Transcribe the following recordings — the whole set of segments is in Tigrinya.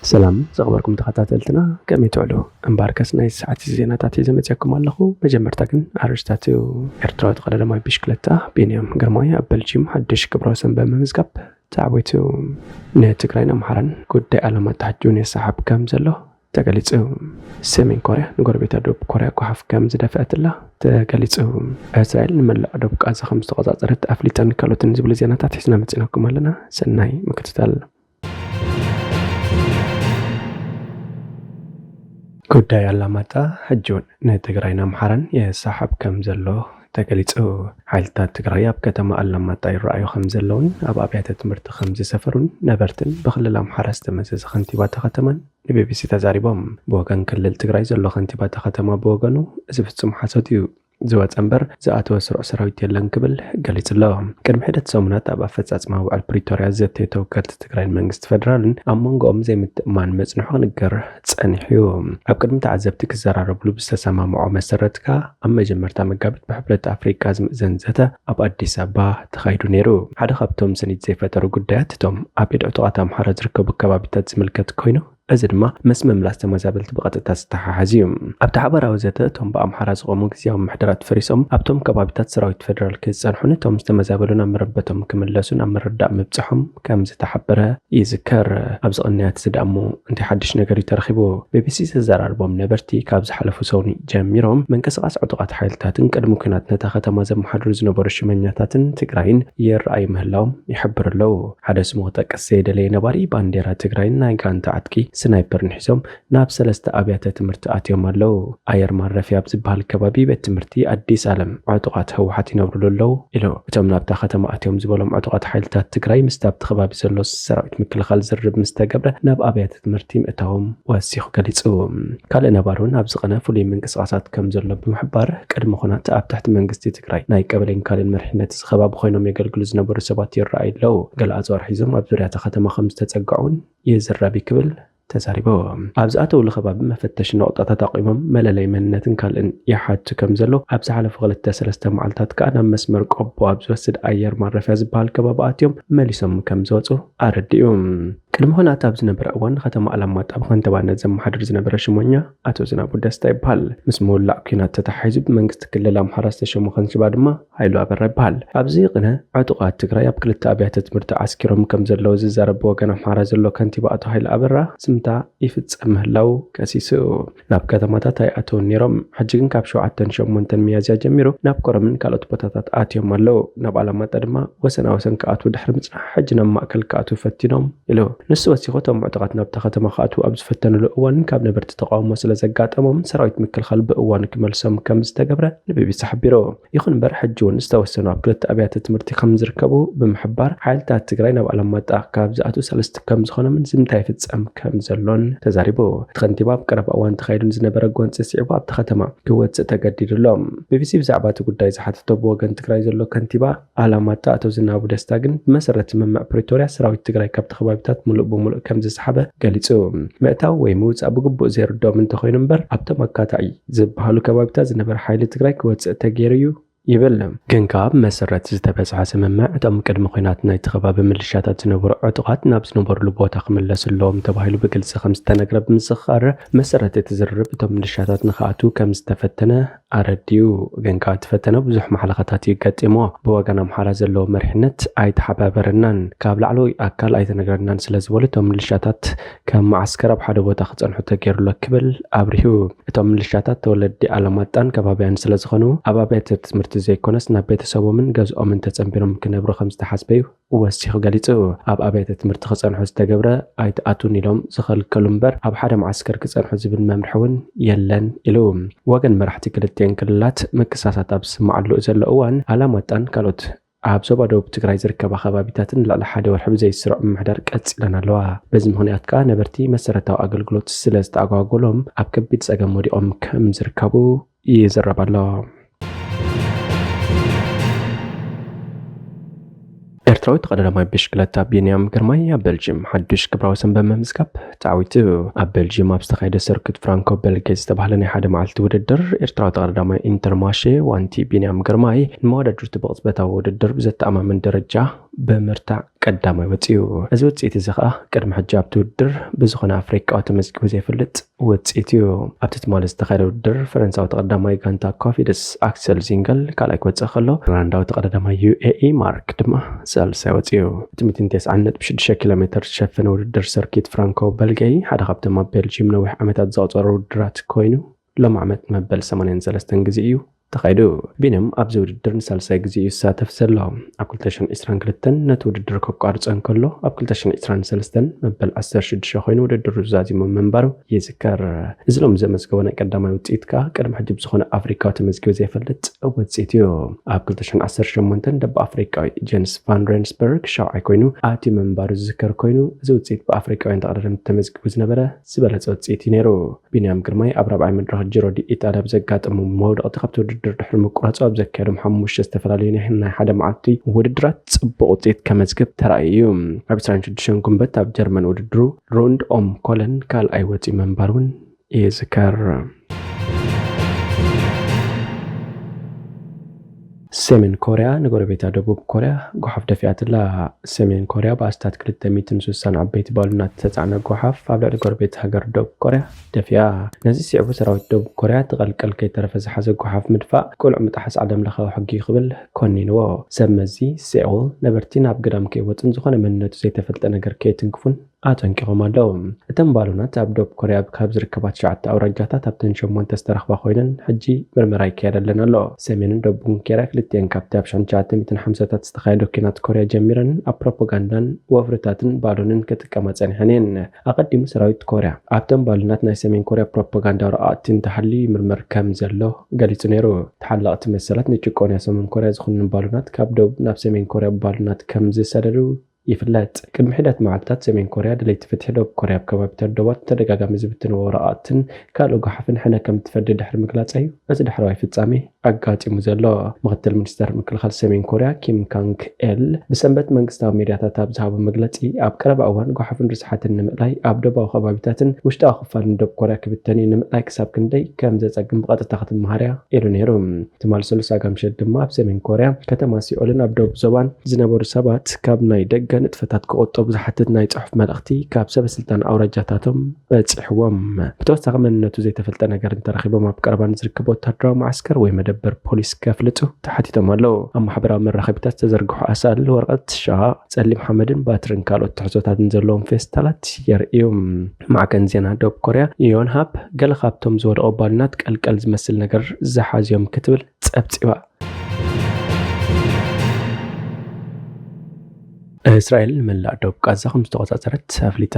ሰላም ዝኸበርኩም ተኸታተልትና፣ ከመይ ትውዕሉ? እምበኣርከስ ናይ ሰዓት ዜናታት ሒዘ መፅኣኩም ኣለኹ። መጀመርታ ግን ኣርእስታት እዩ። ኤርትራዊ ተቐዳዳማይ ብሽክለታ ቢንያም ግርማይ ኣብ በልጂም ሓድሽ ክብረ ወሰን ብምምዝጋብ ተዓዊቱ። ንትግራይን ኣምሓራን ጉዳይ ኣላማጣ ሕጂ እውን የሰሓብ ከም ዘሎ ተገሊጹ። ሰሜን ኮርያ ንጎረቤታ ደቡብ ኮርያ ጓሓፍ ከም ዝደፍአትላ ተገሊጹ። እስራኤል ንመላእ ደቡብ ቃዛ ከም ዝተቆጻጸረት ኣፍሊጠን ካልኦትን ዝብሉ ዜናታት ሒዝና መጺናኩም ኣለና። ሰናይ ምክትታል። ጉዳይ ኣላማጣ ሕጂ እውን ንትግራይን ኣምሓራን የሰሓብ ከም ዘሎ ተገሊጹ። ሓይልታት ትግራይ ኣብ ከተማ ኣላማጣ ይረኣዩ ከም ዘለውን ኣብ ኣብያተ ትምህርቲ ከም ዝሰፈሩን ነበርትን ብክልል ኣምሓራ ዝተመዘዘ ከንቲባ እታ ከተማን ንቢቢሲ ተዛሪቦም። ብወገን ክልል ትግራይ ዘሎ ከንቲባ እታ ከተማ ብወገኑ፣ እዚ ፍጹም ሓሶት እዩ፣ ዝወጸ እምበር ዝኣተወ ስሩዕ ሰራዊት የለን ክብል ገሊጹ ኣሎ። ቅድሚ ሒደት ሰሙናት ኣብ ኣፈጻጽማ ውዕል ፕሪቶርያ ዘተዩ ተወከልቲ ትግራይን መንግስቲ ፌደራልን ኣብ መንጎኦም ዘይምትእምማን ምጽንሑ ክንገር ጸኒሑ እዩ። ኣብ ቅድሚ ተዓዘብቲ ክዘራረብሉ ብዝተሰማምዖ መሰረት ከኣ ኣብ መጀመርታ መጋቢት ብሕብረት ኣፍሪቃ ዝምእዘን ዘተ ኣብ ኣዲስ ኣበባ ተኻይዱ ነይሩ። ሓደ ካብቶም ስኒት ዘይፈጠሩ ጉዳያት እቶም ኣብ ኢድ ዕጡቓት ኣምሓራ ዝርከቡ ከባቢታት ዝምልከት ኮይኑ፣ እዚ ድማ ምስ ምምላስ ተመዛበልቲ ብቐጥታ ዝተሓሓዝ እዩ። ኣብቲ ሓባራዊ ዘተ እቶም ብኣምሓራ ዝቖሙ ግዝያዊ ምሕደራት ፈሪሶም ኣብቶም ከባቢታት ሰራዊት ፌደራል ክጸንሑን እቶም ዝተመዛበሉ ናብ መረበቶም ክምለሱን ኣብ ምርዳእ ምብጽሖም ከም ዝተሓበረ ይዝከር። ኣብዚ ቅንያት እዚ ደኣ እሞ እንታይ ሓድሽ ነገር እዩ ተረኺቡ? ቢቢሲ ዘዘራርቦም ነበርቲ ካብ ዝሓለፉ ሰሙን ጀሚሮም ምንቅስቓስ ዕጡቓት ሓይልታትን ቅድሚ ኲናት ነታ ከተማ ዘመሓድሩ ዝነበሩ ሽመኛታትን ትግራይን ይረኣዩ ምህላዎም ይሕብሩ ኣለዉ። ሓደ ስሙ ክጠቅስ ዘይደለየ ነባሪ፣ ባንዴራ ትግራይን ናይ ጋንታ ዕጥቂ ስናይፐርን ሒዞም ናብ ሰለስተ ኣብያተ ትምህርቲ ኣትዮም ኣለዉ። ኣየር ማረፊያ ኣብ ዝበሃል ከባቢ ቤት ትምህርቲ ኣዲስ ኣለም ዕጡቓት ህወሓት ይነብሩሉ ኣለዉ ኢሉ። እቶም ናብታ ከተማ ኣትዮም ዝበሎም ዕጡቓት ሓይልታት ትግራይ ምስቲ ኣብቲ ከባቢ ዘሎ ሰራዊት ምክልኻል ዝርርብ ምስ ተገብረ ናብ ኣብያተ ትምህርቲ ምእታዎም ወሲኹ ገሊጹ። ካልእ ነባሪ እውን ኣብዚ ቕነ ፍሉይ ምንቅስቓሳት ከም ዘሎ ብምሕባር፣ ቅድሚ ኹናት ኣብ ትሕቲ መንግስቲ ትግራይ ናይ ቀበሌን ካልእን መሪሕነት እዚ ከባቢ ኮይኖም የገልግሉ ዝነበሩ ሰባት ይረኣዩ ኣለዉ። ገለ ኣጽዋር ሒዞም ኣብ ዙርያ እታ ከተማ ከም ዝተጸግዑ እውን ይዝረብ እዩ ክብል ተዛሪቡ። ኣብ ዝኣተውሉ ከባቢ መፈተሺ ነቑጣታት ኣቑሞም መለለይ መንነትን ካልእን ይሓቱ ከም ዘለዉ፣ ኣብ ዝሓለፉ ክልተ ሰለስተ መዓልታት ከኣ ናብ መስመር ቆቦ ኣብ ዝወስድ ኣየር ማረፊያ ዝበሃል ከባቢ ኣትዮም መሊሶም ከም ዝወጹ ኣረዲኡ። ቅድሚ ኹናት ኣብ ዝነበረ እዋን ንከተማ ኣላማጣ ብከንቲባነት ዘመሓድር ዝነበረ ሽሞኛ ኣቶ ዝናቡ ደስታ ይበሃል። ምስ ምውላዕ ኲናት ተተሓሒዙ ብመንግስቲ ክልል ኣምሓራ ዝተሸሙ ከንቲባ ድማ ሃይሉ ኣበራ ይበሃል። ኣብዚ ቅነ ዕጡቓት ትግራይ ኣብ ክልተ ኣብያተ ትምህርቲ ዓስኪሮም ከም ዘለዉ ዝዛረብ ብወገን ኣምሓራ ዘሎ ከንቲባ ኣቶ ሃይሉ ኣበራ ስምታ ይፍጸም ምህላው ከሲሱ። ናብ ከተማታት ኣይኣተውን ነይሮም፣ ሕጂ ግን ካብ ሸውዓተን ሸሞንተን ሚያዝያ ጀሚሩ ናብ ኮረምን ካልኦት ቦታታት ኣትዮም ኣለዉ። ናብ ኣላማጣ ድማ ወሰና ወሰን ክኣትዉ ድሕሪ ምጽናሕ ሕጂ ናብ ማእከል ክኣትዉ ፈቲኖም ኢሉ። ንሱ ወሲኹ እቶም ዕጡቓት ናብታ ከተማ ክኣትዉ ኣብ ዝፈተኑሉ እዋን ካብ ነበርቲ ተቓውሞ ስለ ዘጋጠሞም ሰራዊት ምክልኻል ብእዋኑ ክመልሶም ከም ዝተገብረ ንቢቢሲ ሓቢሩ። ይኹን እምበር ሕጂ እውን ዝተወሰኑ ኣብ ክልተ ኣብያተ ትምህርቲ ከም ዝርከቡ ብምሕባር ሓይልታት ትግራይ ናብ ኣላማጣ ካብ ዝኣትዉ ሰለስተ ከም ዝኾኖምን ዝምታ ይፍጸም ከም ዘሎን ተዛሪቡ። እቲ ከንቲባ ኣብ ቀረባ እዋን ተኻይዱ ንዝነበረ ጎንፂ ስዒቡ ኣብታ ከተማ ክወፅእ ተገዲዱ ኣሎ። ቢቢሲ ብዛዕባ እቲ ጉዳይ ዝሓተቶ ብወገን ትግራይ ዘሎ ከንቲባ ኣላማጣ ኣቶ ዝናቡ ደስታ ግን ብመሰረት ስምምዕ ፕሪቶርያ ሰራዊት ትግራይ ካብቲ ከባቢታት ሙሉእ ብሙሉእ ከም ዝሰሓበ ገሊፁ። ምእታው ወይ ምውፃእ ብግቡእ ዘይርድኦም እንተኾይኑ እምበር ኣብቶም ኣካታዒ ዝበሃሉ ከባቢታት ዝነበረ ሓይሊ ትግራይ ክወፅእ ተገይሩ እዩ ይብል። ግን ካብ መሰረት ዝተበፅሐ ስምምዕ እቶም ቅድሚ ኹናት ናይቲ ከባቢ ምልሻታት ዝነበሩ ዕጡቓት ናብ ዝነበሩሉ ቦታ ክምለሱ ኣለዎም ተባሂሉ ብግልፂ ከም ዝተነግረ ብምዝኽኻር መሰረት እቲ ዝርርብ እቶም ምልሻታት ንክኣትዉ ከም ዝተፈተነ ኣረዲኡ። ግን ካብ እቲ ፈተነ ብዙሕ ማሕለኻታት እዩ ገጢምዎ። ብወገን ኣምሓራ ዘለዎ መሪሕነት ኣይተሓባበረናን፣ ካብ ላዕለዋይ ኣካል ኣይተነግረናን ስለ ዝበሉ እቶም ምልሻታት ከም መዓስከር ኣብ ሓደ ቦታ ክጸንሑ ተገይሩ ኣሎ ክብል ኣብሪሁ። እቶም ምልሻታት ተወለዲ ኣላማጣን ከባቢያን ስለ ዝኾኑ ኣብ ኣብያተ ትምህርቲ ዘይኮነስ ናብ ቤተሰቦምን ገዝኦምን ተጸንቢሮም ክነብሩ ከም ዝተሓስበ እዩ ወሲኹ ገሊጹ። ኣብ ኣብያተ ትምህርቲ ክጸንሑ ዝተገብረ ኣይትኣቱን ኢሎም ዝኸልከሉ እምበር ኣብ ሓደ መዓስከር ክጸንሑ ዝብል መምርሒ እውን የለን ኢሉ። ወገን መራሕቲ ክልቲኤን ክልላት ምክሳሳት ኣብ ዝስማዓሉ ዘሎ እዋን ኣላማጣን ካልኦት ኣብ ዞባ ደቡብ ትግራይ ዝርከባ ከባቢታትን ልዕሊ ሓደ ወርሒ ብዘይስሩዕ ምምሕዳር ቀጺለን ኣለዋ። በዚ ምኽንያት ከኣ ነበርቲ መሰረታዊ ኣገልግሎት ስለ ዝተኣጓጎሎም ኣብ ከቢድ ጸገም ወዲቖም ከም ዝርከቡ ይዝረብ ኣሎ። ኤርትራዊ ተቐዳዳማይ ብሽክለታ ቢንያም ግርማይ ኣብ ቤልጅየም ሓድሽ ክብረ ወሰን ብምምዝጋብ ተዓዊቱ። ኣብ ቤልጅየም ኣብ ዝተኻየደ ሰርኩት ፍራንኮ ቤልጌ ዝተባህለ ናይ ሓደ መዓልቲ ውድድር ኤርትራዊ ተቐዳዳማይ ኢንተርማሼ ዋንቲ ቢንያም ግርማይ ንመወዳድርቲ ብቕጽበታዊ ውድድር ብዘተኣማምን ደረጃ ብምርታዕ ቀዳማይ ወጺኡ። እዚ ውጽኢት እዚ ከኣ ቅድሚ ሕጂ ኣብቲ ውድድር ብዝኾነ ኣፍሪቃዊ ተመዝጊቡ ዘይፈልጥ ውጽኢት እዩ። ኣብቲ ትማሊ ዝተኻየደ ውድድር ፈረንሳዊ ተቐዳማይ ጋንታ ኮፊድስ ኣክሰል ዚንገል ካልኣይ ክወጽእ ከሎ፣ ሩዋንዳዊ ተቐዳዳማይ ዩ ኤ ኢ ማርክ ድማ ሳልሳይ ወጺኡ። እቲ ሚእትን ተስዓን ነጥቢ ሽዱሽተ ኪሎ ሜትር ዝሸፈነ ውድድር ሰርኪት ፍራንኮ በልገይ ሓደ ካብቶም ኣብ ቤልጂየም ነዊሕ ዓመታት ዘቑጸሩ ውድድራት ኮይኑ፣ ሎም ዓመት መበል ሰማንያን ሰለስተን ግዜ እዩ ተኻይዱ። ቢንያም ኣብዚ ውድድር ንሳልሳይ ግዜ እዩ ዝሳተፍ ዘሎ። ኣብ ክልተ ሽሕን ዕስራን ክልተን ነቲ ውድድር ከቋርጾ እንከሎ፣ ኣብ ክልተ ሽሕን ዕስራን ሰለስተን መበል ዓሰርተ ሽዱሽተ ኮይኑ ውድድሩ ዛዚሙ ምንባሩ ይዝከር። እዚ ሎም ዘመዝገቦ ናይ ቀዳማይ ውጽኢት ከኣ ቅድሚ ሕጂ ብዝኾነ ኣፍሪቃዊ ተመዝጊቡ ዘይፈልጥ ውጽኢት እዩ። ኣብ ክልተ ሽሕን ዓሰርተ ሸሞንተን ደቡብ ኣፍሪቃዊ ጀንስ ቫን ሬንስበርግ ሻውዓይ ኮይኑ ኣትዩ ምንባሩ ዝዝከር ኮይኑ፣ እዚ ውጽኢት ብኣፍሪቃውያን ተቐዳደምቲ ተመዝጊቡ ዝነበረ ዝበለጸ ውጽኢት እዩ ነይሩ። ቢንያም ግርማይ ኣብ ራብዓይ መድረኽ ጂሮ ዲ ኢጣልያ ብዘጋጠሞ መውደቕቲ ካብቲ ውድድር ድሕሪ ምቁራጹ ኣብ ዘካየዶም ሓሙሽተ ዝተፈላለዩ ናይ ናይ ሓደ መዓልቲ ውድድራት ጽቡቕ ውጽኢት ከመዝግብ ተራእዩ እዩ። ኣብ ዕስራን ሽዱሽተን ጉንበት ኣብ ጀርመን ውድድሩ ሩንድ ኦም ኮለን ካልኣይ ወጺኡ ምንባር እውን ይዝከር። ሰሜን ኮርያ ንጎረቤታ ደቡብ ኮርያ ጓሓፍ ደፊኣትላ። ሰሜን ኮርያ ብኣስታት ክልተ ሚእትን ስሳን ዓበይቲ ባሉናት ዝተጻዕነ ጓሓፍ ኣብ ልዕሊ ጎረቤት ሃገር ደቡብ ኮርያ ደፊኣ። ነዚ ስዒቡ ሰራዊት ደቡብ ኮርያ እቲ ቀልቀል ከይተረፈ ዝሓዘ ጓሓፍ ምድፋእ ቅሉዕ ምጥሓስ ዓለም ለኻዊ ሕጊ እዩ ክብል ኮኒንዎ። ሰብ መዚ ሴኡል ነበርቲ ናብ ግዳም ከይወጹን ዝኾነ መንነቱ ዘይተፈልጠ ነገር ከየትንክፉን ኣጠንቂቖም ኣለዉ። እተን ባሉናት ኣብ ደቡብ ኮርያ ካብ ዝርከባ ትሽዓተ ኣውራጃታት ኣብተን ሸሞንተ ዝተረኽባ ኮይነን ሕጂ ምርመራ ይካየደለን ኣሎ። ሰሜንን ደቡብን ኮርያ ክልቲአን ካብቲ ኣብ ሽሕን ትሽዓተ ሚእትን ሓምሳታት ዝተኻየደ ኲናት ኮርያ ጀሚረን ኣብ ፕሮፓጋንዳን ወፍርታትን ባሉንን ክጥቀማ ጸኒሐን እየን። ኣቐዲሙ ሰራዊት ኮርያ ኣብተን ባሉናት ናይ ሰሜን ኮርያ ፕሮፓጋንዳዊ ረቓቕቲ እንተሃልዩ ይምርመር ከም ዘሎ ገሊጹ ነይሩ። ተሓለቕቲ መሰላት ንጭቆንያ ሰሜን ኮርያ ዝኹንን ባሉናት ካብ ደቡብ ናብ ሰሜን ኮርያ ባሉናት ከም ዝሰደዱ ይፍለጥ። ቅድሚ ሒደት መዓልታት ሰሜን ኮርያ ደለይቲ ፍትሒ ደቡብ ኮርያ ኣብ ከባቢታት ደባት ተደጋጋሚ ዝብትንዎ ረቓቕትን ካልእ ጓሓፍን ሕነ ከም እትፈዲ ድሕሪ ምግላጻ እዩ እዚ ዳሕረዋይ ፍጻሜ ኣጋጢሙ ዘሎ። ምኽትል ሚኒስተር ምክልኻል ሰሜን ኮርያ ኪም ካንግ ኤል ብሰንበት መንግስታዊ ሜድያታት ኣብ ዝሃቦ መግለጺ፣ ኣብ ቀረባ እዋን ጓሓፍን ርስሓትን ንምእላይ ኣብ ደቡባዊ ከባቢታትን ውሽጣዊ ክፋልን ደቡብ ኮርያ ክብተን እዩ፣ ንምእላይ ክሳብ ክንደይ ከም ዘጸግም ብቐጥታ ክትመሃር እያ ኢሉ ነይሩ። ትማሊ ሰሉስ ኣጋ ምሸት ድማ ኣብ ሰሜን ኮርያ ከተማ ሲኦልን ኣብ ደቡብ ዞባን ዝነበሩ ሰባት ካብ ናይ ደገ ንጥፈታት ክቑጠቡ ዝሓትት ናይ ጽሑፍ መልእኽቲ ካብ ሰበ ስልጣን ኣውራጃታቶም በጺሕዎም። ብተወሳኺ መንነቱ ዘይተፈልጠ ነገር እንተረኺቦም ኣብ ቀረባ ንዝርከብ ወታደራዊ መዓስከር ወይ መደበር ፖሊስ ከፍልጡ ተሓቲቶም ኣለዉ። ኣብ ማሕበራዊ መራኸቢታት ዝተዘርግሑ ኣሳእል ወረቐት ሸቓቕ፣ ጸሊም ሓመድን ባትርን ካልኦት ትሕዝቶታትን ዘለዎም ፌስታላት የርእዩ። ማዕከን ዜና ደቡብ ኮርያ ዮንሃፕ ገለ ካብቶም ዝወደቑ ባሉናት ቀልቀል ዝመስል ነገር ዝሓዙ እዮም ክትብል ጸብጺባ። እስራኤል ንመላእ ደቡብ ቃዛ ከም ዝተቖጻጸረት ኣፍሊጣ።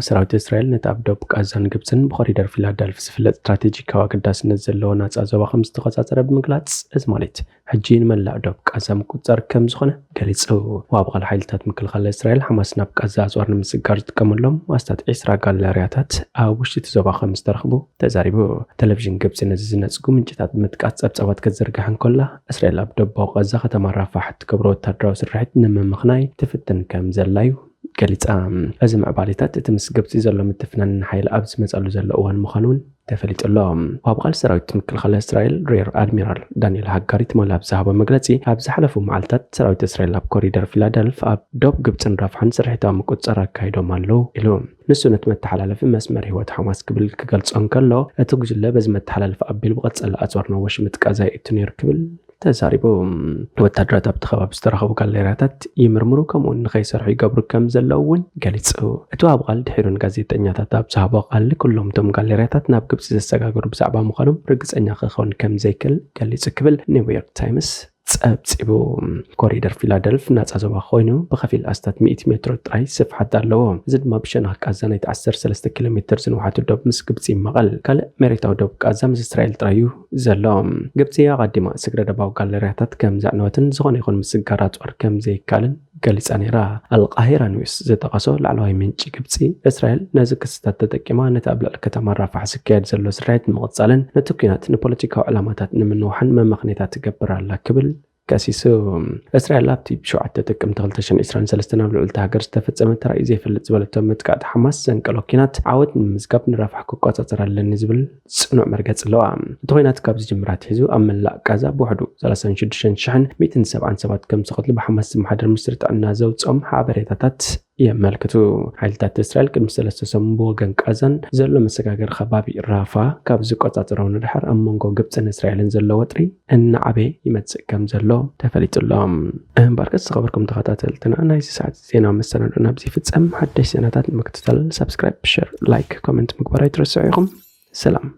ሰራዊት እስራኤል ነቲ ኣብ ደቡብ ቃዛን ግብጽን ብኮሪደር ፊላደልፊ ዝፍለጥ ስትራቴጂካዊ ኣገዳስነት ዘለዎ ናጻ ዞባ ከም ዝተቖጻጸረ ብምግላጽ፣ እዚ ማለት ሕጂ ንመላእ ደቡብ ቃዛ ምቁጽጻር ከም ዝኾነ ገሊጹ። ወሃቢ ቃል ሓይልታት ምክልኻል እስራኤል፣ ሓማስ ናብ ቃዛ ኣጽዋር ንምስግጋር ዝጥቀመሎም ኣስታት ዕስራ ጋለርያታት ኣብ ውሽጢ እቲ ዞባ ከም ዝተረኽቡ ተዛሪቡ። ቴሌቪዥን ግብጺ ነዚ ዝነጽጉ ምንጭታት ብምጥቃስ ጸብጻባት ክትዝርግሕ እንከላ፣ እስራኤል ኣብ ደቡባዊ ቃዛ ከተማ ራፋሕ እትገብሮ ወታደራዊ ስርሒት ንምምኽናይ ትፍትን ከም ዘላ እዩ ገሊጻ። እዚ ምዕባሌታት እቲ ምስ ግብጺ ዘሎ ምትፍናን ንሓይሊ ኣብ ዝመጻሉ ዘሎ እዋን ምዃኑ እውን ተፈሊጡ ኣሎ። ወሃቢ ቃል ሰራዊት ምክልኻል እስራኤል ሬር ኣድሚራል ዳንኤል ሃጋሪ ትማሊ ኣብ ዝሃቦ መግለጺ፣ ኣብ ዝሓለፉ መዓልታት ሰራዊት እስራኤል ኣብ ኮሪደር ፊላደልፍ ኣብ ዶብ ግብጽን ራፋሕን ስርሒታዊ ምቁጽጻር ኣካይዶም ኣለዉ ኢሉ። ንሱ ነቲ መተሓላለፊ መስመር ህይወት ሓማስ ክብል ክገልጾ እንከሎ፣ እቲ ጉጅለ በዚ መተሓላለፊ ኣቢሉ ብቐጻሊ ኣጽዋር ናብ ወሽመጥ ቃዛ ይእቱ ነይሩ ክብል ተዛሪቡ። ወታደራት ኣብቲ ከባቢ ዝተረኸቡ ጋለርያታት ይምርምሩ፣ ከምኡውን ንኸይሰርሑ ይገብሩ ከም ዘለዉ እውን ገሊጹ። እቲ ወሃቢ ቃል ድሒሩ ንጋዜጠኛታት ኣብ ዝሃቦ ቃል፣ ኩሎም እቶም ጋለርያታት ናብ ግብጺ ዘሰጋገሩ ብዛዕባ ምዃኖም ርግጸኛ ክኸውን ከም ዘይክእል ገሊጹ ክብል ኒውዮርክ ታይምስ ጸብጺቡ። ኮሪደር ፊላደልፍ ናጻ ዞባ ኮይኑ ብኸፊል ኣስታት ሚእቲ ሜትሮ ጥራይ ስፍሓት ኣለዎ። እዚ ድማ ብሸነኽ ቃዛ ናይቲ ዓሰርተ ሰለስተ ኪሎ ሜትር ዝንውሓቱ ዶብ ምስ ግብጺ ይመቐል። ካልእ መሬታዊ ዶብ ቃዛ ምስ እስራኤል ጥራይ እዩ ዘሎ። ግብጺ ኣቐዲማ ስግረ ደባዊ ጋለርያታት ከም ዘዕነወትን ዝኾነ ይኹን ምስግጋር ኣጽዋር ከም ዘይካልን ገሊጻ ነይራ። ኣልቃሂራ ኒውስ ዝጠቐሶ ላዕለዋይ ምንጪ ግብጺ፣ እስራኤል ነዚ ክስታት ተጠቂማ ነቲ ኣብ ልዕሊ ከተማ ራፋሕ ዝካየድ ዘሎ ስርሒት ንምቕጻልን ነቲ ኲናት ንፖለቲካዊ ዕላማታት ንምንዋሕን መመኽኔታ ትገብር ኣላ ክብል ከሲሱ። እስራኤል ኣብቲ ብ7 ጥቅምቲ ክልተ ሽሕን ዕስራን ሰለስተን ኣብ ልዕልቲ ሃገር ዝተፈጸመ ተራእዩ ዘይፈልጥ ዝበለቶ መጥቃዕቲ ሓማስ ዘንቀሎ ኲናት ዓወት ንምምዝጋብ ንራፋሕ ክቆጻጸር ኣለኒ ዝብል ጽኑዕ መርገጽ ኣለዋ። እቲ ኲናት ካብ ዝጅምር ኣትሒዙ ኣብ መላእ ጋዛ ብውሕዱ ሰላሳን ሽዱሽተን ሽሕን ሚእትን ሰብዓን ሰባት ከም ዝቐትሉ ብሓማስ ዝመሓደር ሚኒስትሪ ጥዕና ዘውጽኦም ሓበሬታታት የመልክቱ። ሓይልታት እስራኤል ቅድሚ ሰለስተ ሰሙን ብወገን ቃዛን ዘሎ መሰጋገሪ ከባቢ ራፋ ካብ ዝቆጻጸረው ንድሓር ኣብ መንጎ ግብጽን እስራኤልን ዘሎ ወጥሪ እናዓበየ ይመጽእ ከም ዘሎ ተፈሊጡ ኣሎ። እምበኣርከስ ዝኸበርኩም ተኸታተልትና ናይዚ ሰዓት ዜና መሰናዶ ናብዚ ይፍጸም። ሓደሽ ዜናታት ንምክትታል ሳብስክራይብ፣ ሸር፣ ላይክ፣ ኮመንት ምግባር ኣይትረስዑ ኢኹም። ሰላም።